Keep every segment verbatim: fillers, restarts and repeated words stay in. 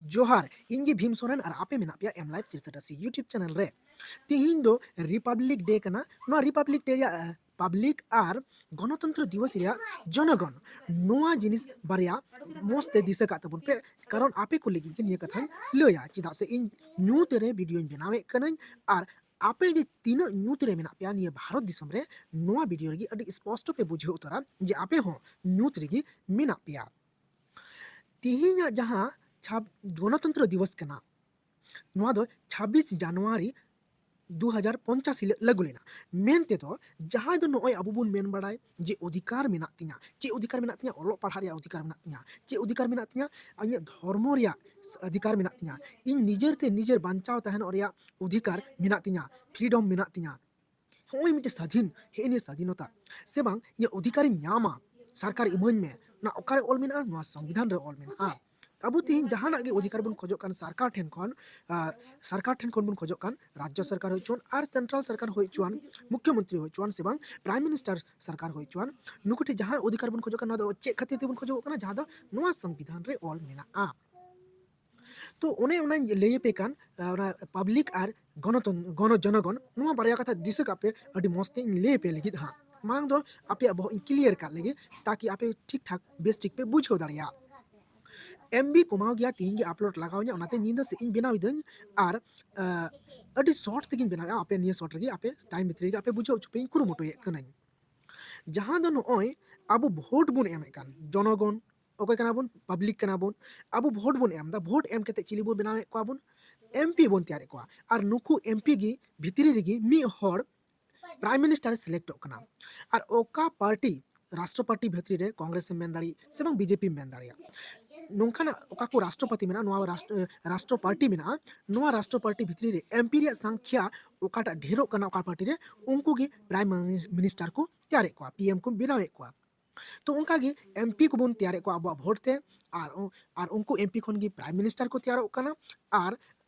ᱡᱚᱦᱟᱨ, ᱤᱧ ᱜᱮ ᱵᱷᱤᱢ ᱥᱚᱨᱮᱱ ᱟᱨ ᱟᱯᱮ ᱢᱮᱱᱟᱜ ᱯᱮᱭᱟ M Live ᱪᱤᱨᱥᱟᱹᱴᱟᱹᱥᱤ YouTube channel ᱨᱮ᱾ ᱛᱤᱦᱤᱧ ᱫᱚ Republic Day ᱠᱟᱱᱟ᱾ ᱱᱚᱣᱟ Republic Day ᱨᱮᱭᱟᱜ, ᱟᱸ, ᱯᱟᱵᱽᱞᱤᱠ ᱟᱨ ᱜᱚᱱᱚᱛᱚᱱᱛᱨᱚ ᱫᱤᱵᱚᱥ ᱨᱮᱭᱟᱜ ᱡᱚᱱᱚᱜᱚᱱ, ᱱᱚᱣᱟ ᱡᱤᱱᱤᱥ ᱵᱟᱨᱭᱟ ᱢᱚᱸᱡᱽ ᱛᱮ ᱫᱤᱥᱟᱹ ᱠᱟᱜ ᱛᱟᱵᱚᱱ ᱯᱮ, ᱠᱟᱨᱚᱱ ᱟᱯᱮ ᱠᱚ ᱞᱟᱹᱜᱤᱫ ᱜᱮ ᱱᱤᱭᱟᱹ ᱠᱟᱛᱷᱟᱧ ᱞᱟᱹᱭᱟ᱾ ᱪᱮᱫᱟᱜ ᱥᱮ ᱤᱧ ᱧᱩᱛ ᱨᱮ ᱵᱷᱤᱰᱤᱭᱳᱧ ᱵᱮᱱᱟᱣᱮᱫ ᱠᱟᱹᱱᱟᱹᱧ ᱟᱨ ᱟᱯᱮ ᱡᱮ ᱛᱤᱱᱟᱹᱜ ᱧᱩᱛ ᱨᱮ ᱢᱮᱱᱟᱜ ᱯᱮᱭᱟ ᱱᱤᱭᱟᱹ ᱵᱷᱟᱨᱚᱛ ᱫᱤᱥᱚᱢ ᱨᱮ, ᱱᱚᱣᱟ ᱵᱷᱤᱰᱤᱭᱳ ᱨᱮᱜᱮ ᱟᱹᱰᱤ ᱥᱯᱚᱥᱴᱚ ᱯᱮ ᱵᱩᱡᱷᱟᱹᱣ ᱩᱛᱟᱹᱨᱟ ᱡᱮ ᱟᱯᱮ ᱦᱚᱸ ᱧᱩᱛ ᱨᱮᱜᱮ ᱢᱮᱱᱟᱜ ᱯᱮᱭᱟ᱾ ᱛᱤᱦᱤᱧᱟᱜ ᱡᱟᱦᱟᱸ ᱪᱷᱟᱵ-, ᱜᱚᱱᱚᱛᱚᱱᱛᱨᱚ ᱫᱤᱵᱚᱥ ᱠᱟᱱᱟ, ᱱᱚᱣᱟ ᱫᱚ ᱪᱷᱟᱵᱵᱤᱥ ᱡᱟᱱᱩᱣᱟᱨᱤ ᱫᱩ ᱦᱟᱡᱟᱨ ᱯᱚᱧᱪᱟᱥ ᱦᱤᱞᱳᱜ ᱞᱟᱹᱜᱩ ᱞᱮᱱᱟ᱾ ᱢᱮᱱ ᱛᱮᱫᱚ ᱡᱟᱦᱟᱸᱭ ᱫᱚ ᱱᱚᱜᱼᱚᱭ ᱟᱵᱚ ᱵᱚᱱ ᱢᱮᱱ ᱵᱟᱲᱟᱭ ᱡᱮ ᱚᱫᱷᱤᱠᱟᱨ ᱢᱮᱱᱟᱜ ᱛᱤᱧᱟ, ᱪᱮᱫ ᱚᱫᱷᱤᱠᱟᱨ ᱢᱮᱱᱟᱜ ᱛᱤᱧᱟ? ᱚᱞᱚᱜ ᱯᱟᱲᱦᱟᱜ ᱨᱮᱭᱟᱜ ᱚᱫᱷᱤᱠᱟᱨ ᱢᱮᱱᱟᱜ ᱛᱤᱧᱟ, ᱪᱮᱫ ᱚᱫᱷᱤᱠᱟᱨ ᱢᱮᱱᱟᱜ ᱛᱤᱧᱟ? ᱤᱧᱟᱹᱜ ᱫᱷᱚᱨᱢᱚ ᱨᱮᱭᱟᱜ ᱚᱫᱷᱤᱠᱟᱨ ᱢᱮᱱᱟᱜ ᱛᱤᱧᱟ, ᱤᱧ ᱱᱤᱡᱮᱨ ᱛᱮ ᱱᱤᱡᱮᱨ ᱵᱟᱧᱪᱟᱣ ᱛᱟᱦᱮᱱᱚᱜ ᱨᱮᱭᱟᱜ ᱚᱫᱷᱤᱠᱟᱨ ᱢᱮᱱᱟᱜ ᱛᱤᱧᱟ, freedom ᱢᱮᱱᱟᱜ ᱛᱤᱧᱟ, ᱱᱚᱜᱼᱚᱭ ᱢᱤᱫᱴᱮᱱ ᱥᱟᱫᱷᱤᱱ, ᱦᱮᱸ, ᱱᱤᱭᱟᱹ ᱥᱟᱫᱷᱤᱱᱚᱛᱟ, ᱥᱮ ᱵᱟᱝ, ᱤᱧᱟᱹᱜ ᱚᱫᱷᱤᱠᱟᱨᱤᱧ ᱧᱟᱢᱟ, ᱥᱚᱨᱠᱟᱨ ᱤᱢᱟᱹᱧ ᱢᱮ, ᱚᱱᱟ ᱚᱠᱟᱨᱮ ᱚᱞ ᱢᱮᱱᱟᱜᱼᱟ? ᱱᱚᱣᱟ ᱥᱚᱝᱵᱤᱫᱷᱟᱱ ᱨᱮ ᱚᱞ ᱢᱮᱱᱟᱜᱼᱟ᱾ ᱟᱵᱚ ᱛᱮᱦᱮᱧ ᱡᱟᱦᱟᱱᱟᱜ ᱜᱮ ᱚᱫᱷᱤᱠᱟᱨ ᱵᱚᱱ ᱠᱷᱚᱡᱚᱜ ᱠᱟᱱ ᱥᱚᱨᱠᱟᱨ ᱴᱷᱮᱱ ᱠᱷᱚᱱ, ᱟᱨ, ᱥᱚᱨᱠᱟᱨ ᱴᱷᱮᱱ ᱠᱷᱚᱱ ᱵᱚᱱ ᱠᱷᱚᱡᱚᱜ ᱠᱟᱱ, ᱨᱟᱡᱽᱡᱚ ᱥᱚᱨᱠᱟᱨ ᱦᱩᱭ ᱦᱚᱪᱚᱣᱟᱱ, ᱢᱩᱠᱷᱭᱚᱢᱚᱱᱛᱨᱤ ᱦᱩᱭ ᱦᱚᱪᱚᱣᱟᱱ, ᱥᱮ ᱵᱟᱝ ᱯᱨᱟᱭᱤᱢ ᱢᱤᱱᱤᱥᱴᱟᱨ ᱥᱚᱨᱠᱟᱨ ᱦᱩᱭ ᱦᱚᱪᱚᱣᱟᱱ, ᱱᱩᱠᱩ ᱴᱷᱮᱱ ᱡᱟᱦᱟᱸ ᱚᱫᱷᱤᱠᱟᱨ ᱵᱚᱱ ᱠᱷᱚᱡᱚᱜ ᱠᱟᱱᱟ, ᱱᱚᱣᱟ ᱫᱚ ᱪᱮᱫ ᱠᱷᱟᱹᱛᱤᱨ ᱛᱮᱵᱚᱱ ᱠᱷᱚᱡᱚᱜ ᱠᱟᱱᱟ? ᱡᱟᱦᱟᱸ ᱫᱚ ᱱᱚᱣᱟ ᱥᱚᱝᱵᱤᱫᱷᱟᱱ ᱨᱮ ᱚᱞ ᱢᱮᱱᱟᱜᱼᱟ᱾ ᱛᱚ ᱚᱱᱮ ᱚᱱᱟᱧ ᱞᱟᱹᱭ ᱟᱯᱮ ᱠᱟᱱ, ᱟᱸ, ᱚᱱᱟ ᱯᱟᱵᱽᱞᱤᱠ ᱟᱨ ᱜᱚᱱᱚᱛᱚᱱ-, ᱜᱚᱱᱚ-, ᱡᱚᱱᱚᱜᱚᱱ, ᱱᱚᱣᱟ ᱵᱟᱨᱭᱟ ᱠᱟᱛᱷᱟ ᱫᱤᱥᱟᱹ ᱠᱟᱜ ᱯᱮ, ᱟᱹᱰᱤ ᱢᱚᱸᱡᱽ ᱛᱮ ᱤᱧ ᱞᱟᱹᱭ ᱟᱯᱮ ᱞᱟᱹᱜᱤᱫ ᱦᱟᱸᱜ᱾ ᱢᱟᱲᱟᱝ ᱫᱚ ᱟᱯᱮᱭᱟᱜ ᱵᱚᱦᱚᱜ ᱤᱧ clear ᱠᱟᱜ ᱞᱮᱜᱮ, ᱛᱟᱠᱤ ᱟᱯᱮ ᱴᱷᱤᱠ ᱴᱷᱟᱠ ᱵᱮᱥ ᱴᱷᱤᱠ ᱯᱮ ᱵᱩᱡᱷᱟᱹᱣ ᱫᱟᱲᱮᱭᱟᱜ᱾ M B ᱠᱚᱢᱟᱣ ᱜᱮᱭᱟ, ᱛᱤᱦᱤᱧ ᱜᱮ upload ᱞᱟᱜᱟᱣ ᱤᱧᱟ, ᱚᱱᱟᱛᱮ ᱧᱤᱫᱟᱹ ᱥᱮᱫ ᱤᱧ ᱵᱮᱱᱟᱣ ᱤᱫᱟᱹᱧ᱾ ᱟᱨ, ᱟᱸ, ᱟᱹᱰᱤ short ᱛᱮᱜᱤᱧ ᱵᱮᱱᱟᱣᱮᱫᱼᱟ, ᱟᱯᱮ ᱱᱤᱭᱟᱹ short ᱨᱮᱜᱮ, ᱟᱯᱮ time ᱵᱷᱤᱛᱨᱤ ᱨᱮᱜᱮ ᱟᱯᱮ ᱵᱩᱡᱷᱟᱹᱣ ᱦᱚᱪᱚ ᱯᱮ ᱤᱧ ᱠᱩᱨᱩᱢᱩᱴᱩᱭᱮᱫ ᱠᱟᱹᱱᱟᱹᱧ᱾ ᱡᱟᱦᱟᱸ ᱫᱚ ᱱᱚᱜᱼᱚᱭ ᱟᱵᱚ ᱵᱷᱳᱴ ᱵᱚᱱ ᱮᱢᱮᱫ ᱠᱟᱱ, ᱡᱚᱱᱚᱜᱚᱱ ᱚᱠᱚᱭ ᱠᱟᱱᱟ ᱵᱚᱱ? ᱯᱟᱵᱽᱞᱤᱠ ᱠᱟᱱᱟ ᱵᱚᱱ᱾ ᱟᱵᱚ ᱵᱷᱳᱴ ᱵᱚᱱ ᱮᱢ ᱮᱫᱟ, ᱵᱷᱳᱴ ᱮᱢ ᱠᱟᱛᱮ ᱪᱤᱞᱤ ᱵᱚᱱ ᱵᱮᱱᱟᱣᱮᱫ ᱠᱚᱣᱟ ᱵᱚᱱ? M P ᱵᱚᱱ ᱛᱮᱭᱟᱨᱮᱫ ᱠᱚᱣᱟ᱾ ᱟᱨ ᱱᱩᱠᱩ M P ᱜᱮ ᱵᱷᱤᱛᱨᱤ ᱨᱮᱜᱮ ᱢᱤᱫ ᱦᱚᱲ ᱯᱨᱟᱭᱤᱢ ᱢᱤᱱᱤᱥᱴᱟᱨ ᱮ ᱥᱤᱞᱮᱠᱴᱚᱜ ᱠᱟᱱᱟ᱾ ᱟᱨ ᱚᱠᱟ ᱯᱟᱨᱴᱤ, ᱨᱟᱥᱴᱨᱚᱯᱟᱨᱴᱤ ᱵᱷᱤᱛᱨᱤ ᱨᱮ ᱠᱚᱝᱜᱨᱮᱥ ᱮᱢ ᱢᱮᱱ ᱫᱟᱲᱮᱭᱟᱜ, ᱥᱮ ᱵᱟᱝ B J P ᱮᱢ ᱢᱮᱱ ᱫᱟᱲᱮᱭᱟᱜ, ᱱᱚᱝᱠᱟᱱᱟᱜ ᱚᱠᱟ ᱠᱚ ᱨᱟᱥᱴᱨᱚᱯᱚᱛᱤ ᱢᱮᱱᱟᱜᱼᱟ, ᱱᱚᱣᱟ ᱨᱟᱥᱴᱨᱚ, ᱨᱟᱥᱴᱨᱚ ᱯᱟᱨᱴᱤ ᱢᱮᱱᱟᱜᱼᱟ, ᱱᱚᱣᱟ ᱨᱟᱥᱴᱨᱚ ᱯᱟᱨᱴᱤ ᱵᱷᱤᱛᱨᱤ ᱨᱮ M P ᱨᱮᱭᱟᱜ ᱥᱚᱝᱠᱷᱭᱟ ᱚᱠᱟᱴᱟᱜ ᱰᱷᱮᱨᱚᱜ ᱠᱟᱱᱟ ᱚᱠᱟ ᱯᱟᱨᱴᱤ ᱨᱮ, ᱩᱱᱠᱩ ᱜᱮ ᱯᱨᱟᱭᱤᱢ ᱢᱤᱱᱤᱥᱴᱟᱨ ᱠᱚ ᱛᱮᱭᱟᱨᱮᱫ ᱠᱚᱣᱟ, P M ᱠᱚ ᱵᱮᱱᱟᱣᱮᱫ ᱠᱚᱣᱟ᱾ ᱛᱚ ᱚᱱᱠᱟ ᱜᱮ M P ᱠᱚᱵᱚᱱ ᱛᱮᱭᱟᱨᱮᱫ ᱠᱚᱣᱟ ᱟᱵᱚᱣᱟᱜ ᱵᱷᱳᱴ ᱛᱮ, ᱟᱨ ᱩ-, ᱟᱨ ᱩᱱᱠᱩ M P ᱠᱷᱚᱱ ᱜᱮ ᱯᱨᱟᱭᱤᱢ ᱢᱤᱱᱤᱥᱴᱟᱨ ᱠᱚ ᱛᱮᱭᱟᱨᱚᱜ ᱠᱟᱱᱟ, ᱟᱨ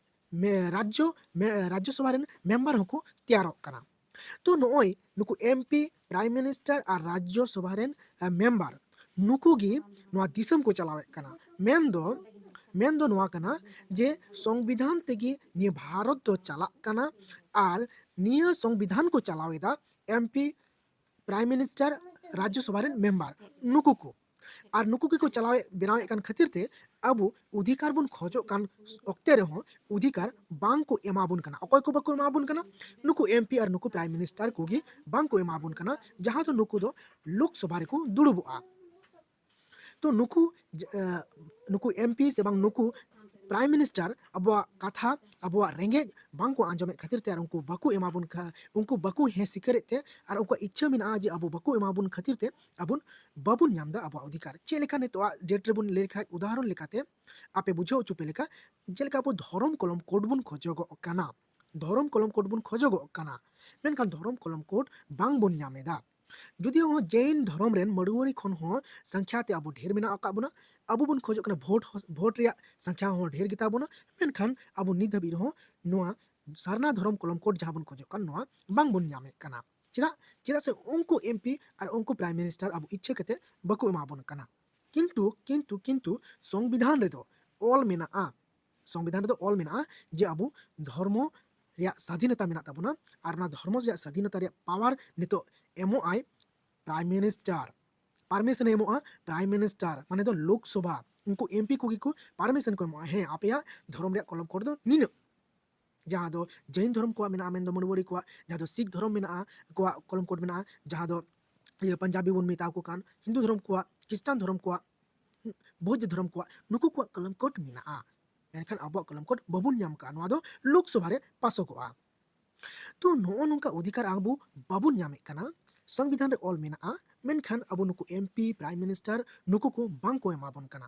ᱢᱮ-, ᱨᱟᱡᱽᱡᱚ, ᱢᱮ-, ᱨᱟᱡᱽᱡᱚ ᱥᱚᱵᱷᱟ ᱨᱮᱱ ᱢᱮᱢᱵᱟᱨ ᱦᱚᱸᱠᱚ ᱛᱮᱭᱟᱨᱚᱜ ᱠᱟᱱᱟ᱾ ᱛᱚ ᱱᱚᱜᱼᱚᱭ ᱱᱩᱠᱩ M P, ᱯᱨᱟᱭᱤᱢ ᱢᱤᱱᱤᱥᱴᱟᱨ ᱟᱨ ᱨᱟᱡᱽᱡᱚ ᱥᱚᱵᱷᱟ ᱨᱮᱱ, ᱮ, ᱢᱮᱢᱵᱟᱨ, ᱱᱩᱠᱩ ᱜᱮ ᱱᱚᱣᱟ ᱫᱤᱥᱚᱢ ᱠᱚ ᱪᱟᱞᱟᱣᱮᱫ ᱠᱟᱱᱟ᱾ ᱢᱮᱱᱫᱚ ᱢᱮᱱ ᱫᱚ ᱱᱚᱣᱟ ᱠᱟᱱᱟ ᱡᱮ ᱥᱚᱝᱵᱤᱫᱷᱟᱱ ᱛᱮᱜᱮ ᱱᱤᱭᱟᱹ ᱵᱷᱟᱨᱚᱛ ᱫᱚ ᱪᱟᱞᱟᱜ ᱠᱟᱱᱟ ᱟᱨ ᱱᱤᱭᱟᱹ ᱥᱚᱝᱵᱤᱫᱷᱟᱱ ᱠᱚ ᱪᱟᱞᱟᱣ ᱮᱫᱟ ᱮᱢᱯᱤ, ᱯᱨᱟᱭᱤᱢ ᱢᱤᱱᱤᱥᱴᱟᱨ, ᱨᱟᱡᱽᱡᱚ ᱥᱚᱵᱷᱟ ᱨᱮᱱ ᱢᱮᱢᱵᱟᱨ, ᱱᱩᱠᱩ ᱠᱚ᱾ ᱟᱨ ᱱᱩᱠᱩ ᱜᱮᱠᱚ ᱪᱟᱞᱟᱣᱮᱫ, ᱵᱮᱱᱟᱣᱮᱫ ᱠᱟᱱ ᱠᱷᱟᱹᱛᱤᱨ ᱛᱮ ᱟᱵᱚ ᱚᱫᱷᱤᱠᱟᱨ ᱵᱚᱱ ᱠᱷᱚᱡᱚᱜ ᱠᱟᱱ ᱚᱠᱛᱮ ᱨᱮᱦᱚᱸ ᱚᱫᱷᱤᱠᱟᱨ ᱵᱟᱝ ᱠᱚ ᱮᱢᱟ ᱵᱚᱱ ᱠᱟᱱᱟ᱾ ᱚᱠᱚᱭ ᱠᱚ ᱵᱟᱠᱚ ᱮᱢᱟ ᱵᱚᱱ ᱠᱟᱱᱟ? ᱱᱩᱠᱩ ᱮᱢᱯᱤ ᱟᱨ ᱱᱩᱠᱩ ᱯᱨᱟᱭᱤᱢ ᱢᱤᱱᱤᱥᱴᱟᱨ ᱠᱚᱜᱮ ᱵᱟᱝ ᱠᱚ ᱮᱢᱟ ᱵᱚᱱ ᱠᱟᱱᱟ, ᱡᱟᱦᱟᱸ ᱫᱚ ᱱᱩᱠᱩ ᱫᱚ ᱞᱳᱠᱥᱚᱵᱷᱟ ᱨᱮᱠᱚ ᱫᱩᱲᱩᱵᱚᱜᱼᱟ᱾ ᱛᱚ ᱱᱩᱠᱩ ᱡ-, ᱮ, ᱱᱩᱠᱩ ᱮᱢᱯᱤ ᱥᱮ ᱵᱟᱝ ᱱᱩᱠᱩ ᱯᱨᱟᱭᱤᱢ ᱢᱤᱱᱤᱥᱴᱟᱨ ᱟᱵᱚᱣᱟᱜ ᱠᱟᱛᱷᱟ, ᱟᱵᱚᱣᱟᱜ ᱨᱮᱸᱜᱮᱡ ᱵᱟᱝ ᱠᱚ ᱟᱸᱡᱚᱢᱮᱫ ᱠᱷᱟᱹᱛᱤᱨ ᱛᱮ ᱟᱨ ᱩᱱᱠᱩ ᱵᱟᱠᱚ ᱮᱢᱟ ᱵᱚᱱ ᱠᱷᱟ-, ᱩᱱᱠᱩ ᱵᱟᱠᱚ ᱦᱮᱸ ᱥᱤᱠᱟᱹᱨᱮᱫ ᱛᱮ ᱟᱨ ᱩᱱᱠᱩᱣᱟᱜ ᱤᱪᱪᱷᱟᱹ ᱢᱮᱱᱟᱜᱼᱟ ᱡᱮ ᱟᱵᱚ ᱵᱟᱠᱚ ᱮᱢᱟ ᱵᱚᱱ ᱠᱷᱟᱹᱛᱤᱨ ᱛᱮ ᱟᱵᱚ ᱵᱟᱵᱚᱱ ᱧᱟᱢ ᱮᱫᱟ ᱟᱵᱚᱣᱟᱜ ᱚᱫᱷᱤᱠᱟᱨ᱾ ᱪᱮᱫ ᱞᱮᱠᱟ ᱱᱤᱛᱚᱜ ᱰᱮᱴ ᱨᱮᱵᱚᱱ ᱞᱟᱹᱭ ᱞᱮᱠᱷᱟᱡ, ᱩᱫᱟᱦᱚᱨᱚᱱ ᱞᱮᱠᱟᱛᱮ ᱟᱯᱮ ᱵᱩᱡᱷᱟᱹᱣ ᱦᱚᱪᱚ ᱯᱮ ᱞᱮᱠᱟ, ᱡᱮᱞᱮᱠᱟ ᱟᱵᱚ ᱫᱷᱚᱨᱚᱢ ᱠᱚᱞᱚᱢ ᱠᱳᱰ ᱵᱚᱱ ᱠᱷᱚᱡᱚᱜᱚᱜ ᱠᱟᱱᱟ, ᱫᱷᱚᱨᱚᱢ ᱠᱚᱞᱚᱢ ᱠᱳᱰ ᱵᱚᱱ ᱠᱷᱚᱡᱚᱜᱚᱜ ᱠᱟᱱᱟ, ᱢᱮᱱᱠᱷᱟᱱ ᱫᱷᱚᱨᱚᱢ ᱠᱚᱞᱚᱢ ᱠᱳᱰ ᱵᱟᱝ ᱵᱚᱱ ᱧᱟᱢ ᱮᱫᱟ᱾ ᱡᱩᱫᱤ ᱦᱚᱸ ᱡᱮᱭᱱ ᱫᱷᱚᱨᱚᱢ ᱨᱮᱱ ᱢᱟᱹᱲᱩᱣᱟᱹᱨᱤ ᱠᱷᱚᱱ ᱦᱚᱸ ᱥᱚᱝᱠᱷᱭᱟ ᱛᱮ ᱟᱵᱚ ᱰᱷᱮᱨ ᱢᱮᱱᱟᱜ ᱟᱠᱟᱫ ᱵᱚᱱᱟ, ᱟᱵᱚ ᱵᱚᱱ ᱠᱷᱚᱡᱚᱜ ᱠᱟᱱᱟ ᱵᱷᱳᱴ ᱦᱚᱸ, ᱵᱷᱳᱴ ᱨᱮᱭᱟᱜ ᱥᱚᱝᱠᱷᱭᱟ ᱦᱚᱸ ᱰᱷᱮᱨ ᱜᱮᱛᱟ ᱵᱚᱱᱟ, ᱢᱮᱱᱠᱷᱟᱱ ᱟᱵᱚ ᱱᱤᱛ ᱫᱷᱟᱹᱵᱤᱡ ᱨᱮᱦᱚᱸ ᱱᱚᱣᱟ ᱥᱟᱨᱱᱟ ᱫᱷᱚᱨᱚᱢ ᱠᱚᱞᱚᱢ ᱠᱳᱰ ᱡᱟᱦᱟᱸ ᱵᱚᱱ ᱠᱷᱚᱡᱚᱜ ᱠᱟᱱ, ᱱᱚᱣᱟ ᱵᱟᱝ ᱵᱚᱱ ᱧᱟᱢᱮᱫ ᱠᱟᱱᱟ᱾ ᱪᱮᱫᱟᱜ? ᱪᱮᱫᱟᱜ ᱥᱮ ᱩᱱᱠᱩ ᱮᱢᱯᱤ ᱟᱨ ᱩᱱᱠᱩ ᱯᱨᱟᱭᱤᱢ ᱢᱤᱱᱤᱥᱴᱟᱨ ᱟᱵᱚ ᱤᱪᱪᱷᱟᱹ ᱠᱟᱛᱮ ᱵᱟᱠᱚ ᱮᱢᱟ ᱵᱚᱱ ᱠᱟᱱᱟ᱾ ᱠᱤᱱᱛᱩ, ᱠᱤᱱᱛᱩ, ᱠᱤᱱᱛᱩ ᱥᱚᱝᱵᱤᱫᱷᱟᱱ ᱨᱮᱫᱚ ᱚᱞ ᱢᱮᱱᱟᱜᱼᱟ, ᱥᱚᱝᱵᱤᱫᱷᱟᱱ ᱨᱮᱫᱚ ᱚᱞ ᱢᱮᱱᱟᱜᱼᱟ ᱡᱮ ᱟᱵᱚ ᱫᱷᱚᱨᱢᱚ ᱨᱮᱭᱟᱜ ᱥᱟᱫᱷᱤᱱᱚᱛᱟ ᱢᱮᱱᱟᱜ ᱛᱟᱵᱚᱱᱟ, ᱟᱨ ᱚᱱᱟ ᱫᱷᱚᱨᱢᱚ ᱨᱮᱭᱟᱜ ᱥᱟᱫᱷᱤᱱᱚᱛᱟ ᱨᱮᱭᱟᱜ ᱯᱟᱣᱟᱨ ᱱᱤᱛᱚᱜ ᱮᱢᱚᱜ ᱟᱭ ᱯᱨᱟᱭᱤᱢ ᱢᱤᱱᱤᱥᱴᱟᱨ, ᱯᱟᱨᱢᱤᱥᱚᱱ ᱮ ᱮᱢᱚᱜᱼᱟ ᱯᱨᱟᱭᱤᱢ ᱢᱤᱱᱤᱥᱴᱟᱨ, ᱢᱟᱱᱮ ᱫᱚ ᱞᱳᱠᱥᱚᱵᱷᱟ, ᱩᱱᱠᱩ ᱮᱢᱯᱤ ᱠᱚᱜᱮ ᱠᱚ ᱯᱟᱨᱢᱤᱥᱚᱱ ᱠᱚ ᱮᱢᱚᱜᱼᱟ, ᱦᱮᱸ, ᱟᱯᱮᱭᱟᱜ ᱫᱷᱚᱨᱚᱢ ᱨᱮᱭᱟᱜ ᱠᱚᱞᱚᱢ ᱠᱳᱰ ᱫᱚ ᱱᱤᱱᱟᱹᱜ, ᱡᱟᱦᱟᱸ ᱫᱚ ᱡᱮᱭᱱ ᱫᱷᱚᱨᱚᱢ ᱠᱚᱣᱟᱜ ᱢᱮᱱᱟᱜᱼᱟ, ᱢᱮᱱᱫᱚ ᱢᱟᱹᱲᱩᱣᱟᱹᱨᱤ ᱠᱚᱣᱟᱜ, ᱡᱟᱦᱟᱸ ᱫᱚ ᱥᱤᱠᱷ ᱫᱷᱚᱨᱚᱢ ᱢᱮᱱᱟᱜᱼᱟ, ᱟᱠᱚᱣᱟᱜ ᱠᱚᱞᱚᱢ ᱠᱳᱰ ᱢᱮᱱᱟᱜᱼᱟ, ᱡᱟᱦᱟᱸ ᱫᱚ ᱤᱭᱟᱹ ᱯᱟᱧᱡᱟᱵᱤ ᱵᱚᱱ ᱢᱮᱛᱟ ᱠᱚ ᱠᱟᱱ, ᱦᱤᱱᱫᱩ ᱫᱷᱚᱨᱚᱢ ᱠᱚᱣᱟᱜ, ᱠᱷᱨᱤᱥᱴᱟᱱ ᱫᱷᱚᱨᱚᱢ ᱠᱚᱣᱟᱜ, ᱵᱳᱫᱽᱫᱷᱚ ᱫᱷᱚᱨᱚᱢ ᱠᱚᱣᱟᱜ, ᱱᱩᱠᱩ ᱠᱚᱣᱟᱜ ᱠᱚᱞᱚᱢ ᱠᱳᱰ ᱢᱮᱱᱟᱜᱼᱟ, ᱢᱮᱱᱠᱷᱟᱱ ᱟᱵᱚᱣᱟᱜ ᱠᱚᱞᱚᱢ ᱠᱳᱰ ᱵᱟᱵᱚᱱ ᱧᱟᱢ ᱠᱟᱜᱼᱟ᱾ ᱱᱚᱣᱟ ᱫᱚ ᱞᱳᱠᱥᱚᱵᱷᱟ ᱨᱮ ᱯᱟᱥᱚᱜᱚᱜᱼᱟ᱾ ᱛᱚ ᱱᱚᱜᱼᱚ ᱱᱚᱝᱠᱟ ᱚᱫᱷᱤᱠᱟᱨ ᱟᱵᱚ ᱵᱟᱵᱚᱱ ᱧᱟᱢᱮᱫ ᱠᱟᱱᱟ᱾ ᱥᱚᱝᱵᱤᱫᱷᱟᱱ ᱨᱮ ᱚᱞ ᱢᱮᱱᱟᱜᱼᱟ, ᱢᱮᱱᱠᱷᱟᱱ ᱟᱵᱚ ᱱᱩᱠᱩ ᱮᱢᱯᱤ, ᱯᱨᱟᱭᱤᱢ ᱢᱤᱱᱤᱥᱴᱟᱨ, ᱱᱩᱠᱩ ᱠᱚ ᱵᱟᱝ ᱠᱚ ᱮᱢᱟ ᱵᱚᱱ ᱠᱟᱱᱟ᱾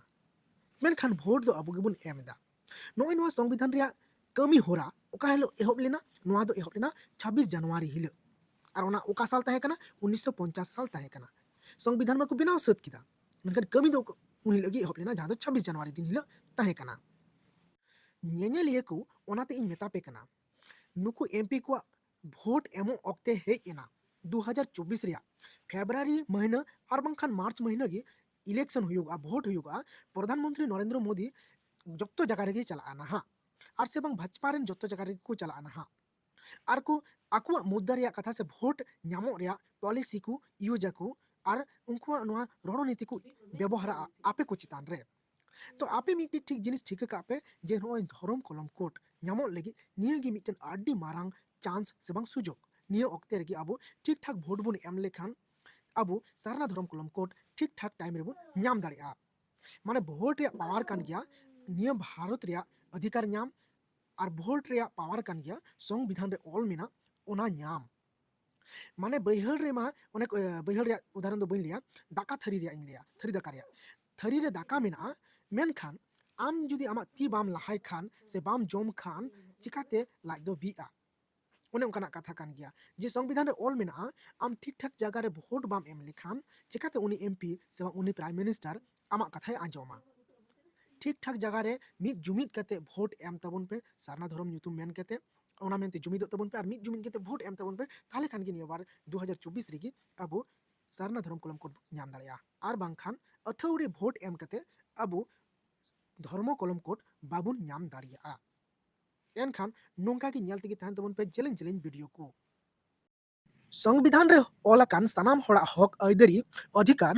ᱢᱮᱱᱠᱷᱟᱱ ᱵᱷᱳᱴ ᱫᱚ ᱟᱵᱚ ᱜᱮᱵᱚᱱ ᱮᱢ ᱮᱫᱟ᱾ ᱱᱚᱜᱼᱚᱭ ᱱᱚᱣᱟ ᱥᱚᱝᱵᱤᱫᱷᱟᱱ ᱨᱮᱭᱟᱜ ᱠᱟᱹᱢᱤ ᱦᱚᱨᱟ ᱚᱠᱟ ᱦᱤᱞᱳᱜ ᱮᱦᱚᱵ ᱞᱮᱱᱟ? ᱱᱚᱣᱟ ᱫᱚ ᱮᱦᱚᱵ ᱞᱮᱱᱟ ᱪᱷᱟᱵᱵᱤᱥ ᱡᱟᱱᱩᱣᱟᱨᱤ ᱦᱤᱞᱳᱜ᱾ ᱟᱨ ᱚᱱᱟ ᱚᱠᱟ ᱥᱟᱞ ᱛᱟᱦᱮᱸ ᱠᱟᱱᱟ? ᱩᱱᱤᱥᱥᱚ ᱯᱚᱧᱪᱟᱥ ᱥᱟᱞ ᱛᱟᱦᱮᱸ ᱠᱟᱱᱟ᱾ ᱥᱚᱝᱵᱤᱫᱷᱟᱱ ᱢᱟᱠᱚ ᱵᱮᱱᱟᱣ ᱥᱟᱹᱛ ᱠᱮᱫᱟ, ᱢᱮᱱᱠᱷᱟᱱ ᱠᱟᱹᱢᱤ ᱫᱚ ᱩᱱ ᱦᱤᱞᱳᱜ ᱜᱮ ᱮᱦᱚᱵ ᱞᱮᱱᱟ, ᱡᱟᱦᱟᱸ ᱫᱚ ᱪᱷᱟᱵᱵᱤᱥ ᱡᱟᱱᱩᱣᱟᱨᱤ ᱫᱤᱱ ᱦᱤᱞᱳᱜ ᱛᱟᱦᱮᱸ ᱠᱟᱱᱟ᱾ ᱧᱮᱧᱮᱞᱤᱭᱟᱹ ᱠᱚ, ᱚᱱᱟᱛᱮ ᱤᱧ ᱢᱮᱛᱟ ᱯᱮ ᱠᱟᱱᱟ, ᱱᱩᱠᱩ ᱮᱢᱯᱤ ᱠᱚᱣᱟᱜ ᱵᱷᱳᱴ ᱮᱢᱚᱜ ᱚᱠᱛᱮ ᱦᱮᱡ ᱮᱱᱟ ᱫᱩ ᱦᱟᱡᱟᱨ ᱪᱚᱵᱵᱤᱥ ᱨᱮᱭᱟᱜ ᱯᱷᱮᱵᱽᱨᱩᱣᱟᱨᱤ ᱢᱟᱹᱦᱱᱟᱹ ᱟᱨ ᱵᱟᱝᱠᱷᱟᱱ ᱢᱟᱨᱪ ᱢᱟᱹᱦᱱᱟᱹ ᱜᱮ ᱤᱞᱮᱠᱥᱚᱱ ᱦᱩᱭᱩᱜᱼᱟ, ᱵᱷᱳᱴ ᱦᱩᱭᱩᱜᱼᱟ᱾ ᱯᱨᱚᱫᱷᱟᱱ ᱢᱚᱱᱛᱨᱤ ᱱᱚᱨᱮᱱᱫᱨᱚ ᱢᱳᱫᱤ ᱡᱚᱛᱚ ᱡᱟᱭᱜᱟ ᱨᱮᱜᱮ ᱪᱟᱞᱟᱜᱼᱟ ᱱᱟᱦᱟᱜ, ᱟᱨ ᱥᱮ ᱵᱟᱝ ᱵᱷᱟᱡᱽᱯᱟ ᱨᱮᱱ ᱡᱚᱛᱚ ᱡᱟᱭᱜᱟ ᱨᱮᱜᱮ ᱠᱚ ᱪᱟᱞᱟᱜᱼᱟ ᱱᱟᱦᱟᱜ᱾ ᱟᱨ ᱠᱚ ᱟᱠᱚᱣᱟᱜ ᱢᱩᱫᱽᱫᱟ ᱨᱮᱭᱟᱜ ᱠᱟᱛᱷᱟ ᱥᱮ ᱵᱷᱳᱴ ᱧᱟᱢᱚᱜ ᱨᱮᱭᱟᱜ ᱯᱚᱞᱤᱥᱤ ᱠᱚ ᱤᱭᱩᱡᱽ ᱟᱠᱚ, ᱟᱨ ᱩᱱᱠᱩᱣᱟᱜ ᱱᱚᱣᱟ ᱨᱚᱬᱚᱱᱤᱛᱤ ᱠᱚ ᱵᱮᱵᱚᱦᱟᱨᱟ ᱟᱯᱮ ᱠᱚ ᱪᱮᱛᱟᱱ ᱨᱮ᱾ ᱛᱚ ᱟᱯᱮ ᱢᱤᱫᱴᱮᱱ ᱴᱷᱤᱠ ᱡᱤᱱᱤᱥ ᱴᱷᱤᱠᱟᱹ ᱠᱟᱜ ᱯᱮ ᱡᱮ ᱱᱚᱜᱼᱚᱭ ᱫᱷᱚᱨᱚᱢ ᱠᱚᱞᱚᱢ ᱠᱳᱰ ᱧᱟᱢᱚᱜ ᱞᱟᱹᱜᱤᱫ ᱱᱤᱭᱟᱹ ᱜᱮ ᱢᱤᱫᱴᱮᱱ ᱟᱹᱰᱤ ᱢᱟᱨᱟᱝ ᱪᱟᱱᱥ ᱥᱮ ᱵᱟᱝ ᱥᱩᱡᱳᱜᱽ᱾ ᱱᱤᱭᱟᱹ ᱚᱠᱛᱮ ᱨᱮᱜᱮ ᱟᱵᱚ ᱴᱷᱤᱠ ᱴᱷᱟᱠ ᱵᱷᱳᱴ ᱵᱚᱱ ᱮᱢ ᱞᱮᱠᱷᱟᱱ ᱟᱵᱚ ᱥᱟᱨᱱᱟ ᱫᱷᱚᱨᱚᱢ ᱠᱚᱞᱚᱢ ᱠᱳᱰ ᱴᱷᱤᱠ ᱴᱷᱟᱠ ᱴᱟᱭᱤᱢ ᱨᱮᱵᱚᱱ ᱧᱟᱢ ᱫᱟᱲᱮᱭᱟᱜᱼᱟ᱾ ᱢᱟᱱᱮ ᱵᱷᱳᱴ ᱨᱮᱭᱟᱜ ᱯᱟᱣᱟᱨ ᱠᱟᱱ ᱜᱮᱭᱟ, ᱱᱤᱭᱟᱹ ᱵᱷᱟᱨᱚᱛ ᱨᱮᱭᱟᱜ ᱚᱫᱷᱤᱠᱟᱨ ᱧᱟᱢ, ᱟᱨ ᱵᱷᱳᱴ ᱨᱮᱭᱟᱜ ᱯᱟᱣᱟᱨ ᱠᱟᱱ ᱜᱮᱭᱟ ᱥᱚᱝᱵᱤᱫᱷᱟᱱ ᱨᱮ ᱚᱞ ᱢᱮᱱᱟᱜ ᱚᱱᱟ ᱧᱟᱢ᱾ ᱢᱟᱱᱮ ᱵᱟᱹᱭᱦᱟᱹᱲ ᱨᱮᱢᱟ ᱚᱱᱮ ᱠᱚ, ᱮ, ᱵᱟᱹᱭᱦᱟᱹᱲ ᱨᱮᱭᱟᱜ ᱩᱫᱟᱦᱚᱨᱚᱱ ᱫᱚ ᱵᱟᱹᱧ ᱞᱟᱹᱭᱟ, ᱫᱟᱠᱟ ᱛᱷᱟᱹᱨᱤ ᱨᱮᱭᱟᱜ ᱤᱧ ᱞᱟᱹᱭᱟ, ᱛᱷᱟᱹᱨᱤ ᱫᱟᱠᱟ ᱨᱮᱭᱟᱜ᱾ ᱛᱷᱟᱹᱨᱤ ᱨᱮ ᱫᱟᱠᱟ ᱢᱮᱱᱟᱜᱼᱟ, ᱢᱮᱱᱠᱷᱟᱱ ᱟᱢ ᱡᱩᱫᱤ ᱟᱢᱟᱜ ᱛᱤ ᱵᱟᱢ ᱞᱟᱦᱟᱭ ᱠᱷᱟᱱ ᱥᱮ ᱵᱟᱢ ᱡᱚᱢ ᱠᱷᱟᱱ ᱪᱤᱠᱟᱛᱮ ᱞᱟᱡ ᱫᱚ ᱵᱤᱜᱼᱟ? ᱚᱱᱮ ᱚᱱᱠᱟᱱᱟᱜ ᱠᱟᱛᱷᱟ ᱠᱟᱱ ᱜᱮᱭᱟ ᱡᱮ ᱥᱚᱝᱵᱤᱫᱷᱟᱱ ᱨᱮ ᱚᱞ ᱢᱮᱱᱟᱜᱼᱟ, ᱟᱢ ᱴᱷᱤᱠ ᱴᱷᱟᱠ ᱡᱟᱭᱜᱟ ᱨᱮ ᱵᱷᱳᱴ ᱵᱟᱢ ᱮᱢ ᱞᱮᱠᱷᱟᱱ ᱪᱤᱠᱟᱛᱮ ᱩᱱᱤ ᱮᱢᱯᱤ ᱥᱮ ᱵᱟᱝ ᱩᱱᱤ ᱯᱨᱟᱭᱤᱢ ᱢᱤᱱᱤᱥᱴᱟᱨ ᱟᱢᱟᱜ ᱠᱟᱛᱷᱟᱭ ᱟᱸᱡᱚᱢᱟ? ᱴᱷᱤᱠ ᱴᱷᱟᱠ ᱡᱟᱭᱜᱟ ᱨᱮ ᱢᱤᱫ ᱡᱩᱢᱤᱫ ᱠᱟᱛᱮ ᱵᱷᱳᱴ ᱮᱢ ᱛᱟᱵᱚᱱ ᱯᱮ, ᱥᱟᱨᱱᱟ ᱫᱷᱚᱨᱚᱢ ᱧᱩᱛᱩᱢ ᱢᱮᱱ ᱠᱟᱛᱮ, ᱚᱱᱟ ᱢᱮᱱᱛᱮ ᱡᱩᱢᱤᱫᱚᱜ ᱛᱟᱵᱚᱱ ᱯᱮ ᱟᱨ ᱢᱤᱫ ᱡᱩᱢᱤᱫ ᱠᱟᱛᱮ ᱵᱷᱳᱴ ᱮᱢ ᱛᱟᱵᱚᱱ ᱯᱮ᱾ ᱛᱟᱦᱚᱞᱮ ᱠᱷᱟᱱ ᱜᱮ ᱱᱤᱭᱟᱹ ᱵᱟᱨ ᱫᱩ ᱦᱟᱡᱟᱨ ᱪᱚᱵᱵᱤᱥ ᱨᱮᱜᱮ ᱟᱵᱚ ᱥᱟᱨᱱᱟ ᱫᱷᱚᱨᱚᱢ ᱠᱚᱞᱚᱢ ᱠᱳᱰ ᱧᱟᱢ ᱫᱟᱲᱮᱭᱟᱜᱼᱟ᱾ ᱟᱨ ᱵᱟᱝᱠᱷᱟᱱ ᱟᱹᱛᱷᱟᱹᱣᱲᱤ ᱵᱷᱳᱴ ᱮᱢ ᱠᱟᱛᱮ ᱟᱵᱚ ᱫᱷᱚᱨᱢᱚ ᱠᱚᱞᱚᱢ ᱠᱳᱰ ᱵᱟᱵᱚᱱ ᱧᱟᱢ ᱫᱟᱲᱮᱭᱟᱜᱼᱟ᱾ ᱮᱱᱠᱷᱟᱱ ᱱᱚᱝᱠᱟ ᱜᱮ ᱧᱮᱞ ᱛᱮᱜᱮ ᱛᱟᱦᱮᱱ ᱛᱟᱵᱚᱱ ᱯᱮ ᱡᱮᱞᱮᱧ ᱡᱮᱞᱮᱧ ᱵᱷᱤᱰᱤᱭᱳ ᱠᱚ᱾ ᱥᱚᱝᱵᱤᱫᱷᱟᱱ ᱨᱮ ᱚᱞ ᱟᱠᱟᱱ ᱥᱟᱱᱟᱢ ᱦᱚᱲᱟᱜ ᱦᱚᱠ ᱟᱹᱭᱫᱟᱹᱨᱤ ᱚᱫᱷᱤᱠᱟᱨ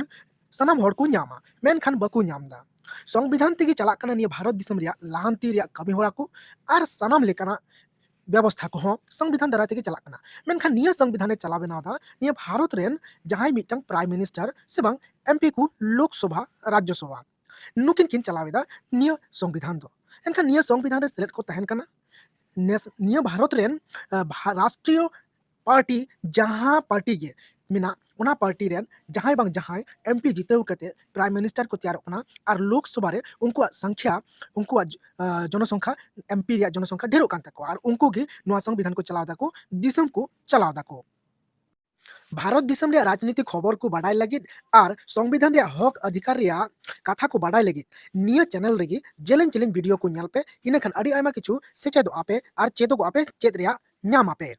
ᱥᱟᱱᱟᱢ ᱦᱚᱲ ᱠᱚ ᱧᱟᱢᱟ, ᱢᱮᱱᱠᱷᱟᱱ ᱵᱟᱠᱚ ᱧᱟᱢ ᱮᱫᱟ᱾ ᱥᱚᱝᱵᱤᱫᱷᱟᱱ ᱛᱮᱜᱮ ᱪᱟᱞᱟᱜ ᱠᱟᱱᱟ ᱱᱤᱭᱟᱹ ᱵᱷᱟᱨᱚᱛ ᱫᱤᱥᱚᱢ ᱨᱮᱭᱟᱜ ᱞᱟᱦᱟᱱᱛᱤ ᱨᱮᱭᱟᱜ ᱠᱟᱹᱢᱤ ᱦᱚᱨᱟ ᱠᱚ ᱟᱨ ᱥᱟᱱᱟᱢ ᱞᱮᱠᱟᱱᱟᱜ ᱵᱮᱵᱚᱥᱛᱷᱟ ᱠᱚᱦᱚᱸ ᱥᱚᱝᱵᱤᱫᱷᱟᱱ ᱫᱟᱨᱟᱭ ᱛᱮᱜᱮ ᱪᱟᱞᱟᱜ ᱠᱟᱱᱟ᱾ ᱢᱮᱱᱠᱷᱟᱱ ᱱᱤᱭᱟᱹ ᱥᱚᱝᱵᱤᱫᱷᱟᱱ ᱮ ᱪᱟᱞᱟᱣ ᱵᱮᱱᱟᱣ ᱮᱫᱟ ᱱᱤᱭᱟᱹ ᱵᱷᱟᱨᱚᱛ ᱨᱮᱱ ᱡᱟᱦᱟᱸᱭ ᱢᱤᱫᱴᱟᱝ ᱯᱨᱟᱭᱤᱢ ᱢᱤᱱᱤᱥᱴᱟᱨ ᱥᱮ ᱵᱟᱝ ᱮᱢᱯᱤ ᱠᱚ ᱞᱳᱠᱥᱚᱵᱷᱟ, ᱨᱟᱡᱽᱡᱚᱥᱚᱵᱷᱟ, ᱱᱩᱠᱤᱱ ᱠᱤᱱ ᱪᱟᱞᱟᱣ ᱮᱫᱟ ᱱᱤᱭᱟᱹ ᱥᱚᱝᱵᱤᱫᱷᱟᱱ ᱫᱚ᱾ ᱮᱱᱠᱷᱟᱱ ᱱᱤᱭᱟᱹ ᱥᱚᱝᱵᱤᱫᱷᱟᱱ ᱨᱮ ᱥᱮᱞᱮᱫ ᱠᱚ ᱛᱟᱦᱮᱱ ᱠᱟᱱᱟ ᱱᱮᱥ-, ᱱᱤᱭᱟᱹ ᱵᱷᱟᱨᱚᱛ ᱨᱮᱱ, ᱟ, ᱵᱷᱟ-, ᱨᱟᱥᱴᱨᱤᱭᱚ ᱯᱟᱨᱴᱤ, ᱡᱟᱦᱟᱸ ᱯᱟᱨᱴᱤ ᱜᱮ ᱢᱮᱱᱟᱜ, ᱚᱱᱟ ᱯᱟᱨᱴᱤ ᱨᱮᱱ ᱡᱟᱦᱟᱸᱭ ᱵᱟᱝ ᱡᱟᱦᱟᱸᱭ ᱮᱢᱯᱤ ᱡᱤᱛᱟᱹᱣ ᱠᱟᱛᱮ ᱯᱨᱟᱭᱤᱢ ᱢᱤᱱᱤᱥᱴᱟᱨ ᱠᱚ ᱛᱮᱭᱟᱨᱚᱜ ᱠᱟᱱᱟ᱾ ᱟᱨ ᱞᱳᱠᱥᱚᱵᱷᱟ ᱨᱮ ᱩᱱᱠᱩᱣᱟᱜ ᱥᱚᱝᱠᱷᱭᱟ, ᱩᱱᱠᱩᱣᱟᱜ ᱡ-, ᱟ, ᱡᱚᱱᱚᱥᱚᱝᱠᱷᱟ, ᱮᱢᱯᱤ ᱨᱮᱭᱟᱜ ᱡᱚᱱᱚᱥᱚᱝᱠᱷᱟ ᱰᱷᱮᱨᱚᱜ ᱠᱟᱱ ᱛᱟᱠᱚᱣᱟ᱾ ᱟᱨ ᱩᱱᱠᱩ ᱜᱮ ᱱᱚᱣᱟ ᱥᱚᱝᱵᱤᱫᱷᱟᱱ ᱠᱚ ᱪᱟᱞᱟᱣ ᱫᱟᱠᱚ, ᱫᱤᱥᱚᱢ ᱠᱚ ᱪᱟᱞᱟᱣ ᱫᱟᱠᱚ᱾ ᱵᱷᱟᱨᱚᱛ ᱫᱤᱥᱚᱢ ᱨᱮᱭᱟᱜ ᱨᱟᱡᱽᱱᱤᱛᱤ ᱠᱷᱚᱵᱚᱨ ᱠᱚ ᱵᱟᱰᱟᱭ ᱞᱟᱹᱜᱤᱫ ᱟᱨ ᱥᱚᱝᱵᱤᱫᱷᱟᱱ ᱨᱮᱭᱟᱜ ᱦᱚᱠ ᱚᱫᱷᱤᱠᱟᱨ ᱨᱮᱭᱟᱜ ᱠᱟᱛᱷᱟ ᱠᱚ ᱵᱟᱰᱟᱭ ᱞᱟᱹᱜᱤᱫ ᱱᱤᱭᱟᱹ ᱪᱮᱱᱮᱞ ᱨᱮᱜᱮ ᱡᱮᱞᱮᱧ ᱡᱮᱞᱮᱧ ᱵᱷᱤᱰᱤᱭᱳ ᱠᱚ ᱧᱮᱞ ᱯᱮ᱾ ᱤᱱᱟᱹᱠᱷᱟᱱ ᱟᱹᱰᱤ ᱟᱭᱢᱟ ᱠᱤᱪᱷᱩ ᱥᱮᱪᱮᱫᱚᱜ ᱟᱯᱮ ᱟᱨ ᱪᱮᱫᱚᱜᱚᱜ ᱟᱯᱮ, ᱪᱮᱫ ᱨᱮᱭᱟᱜ ᱧᱟᱢ ᱟᱯᱮ᱾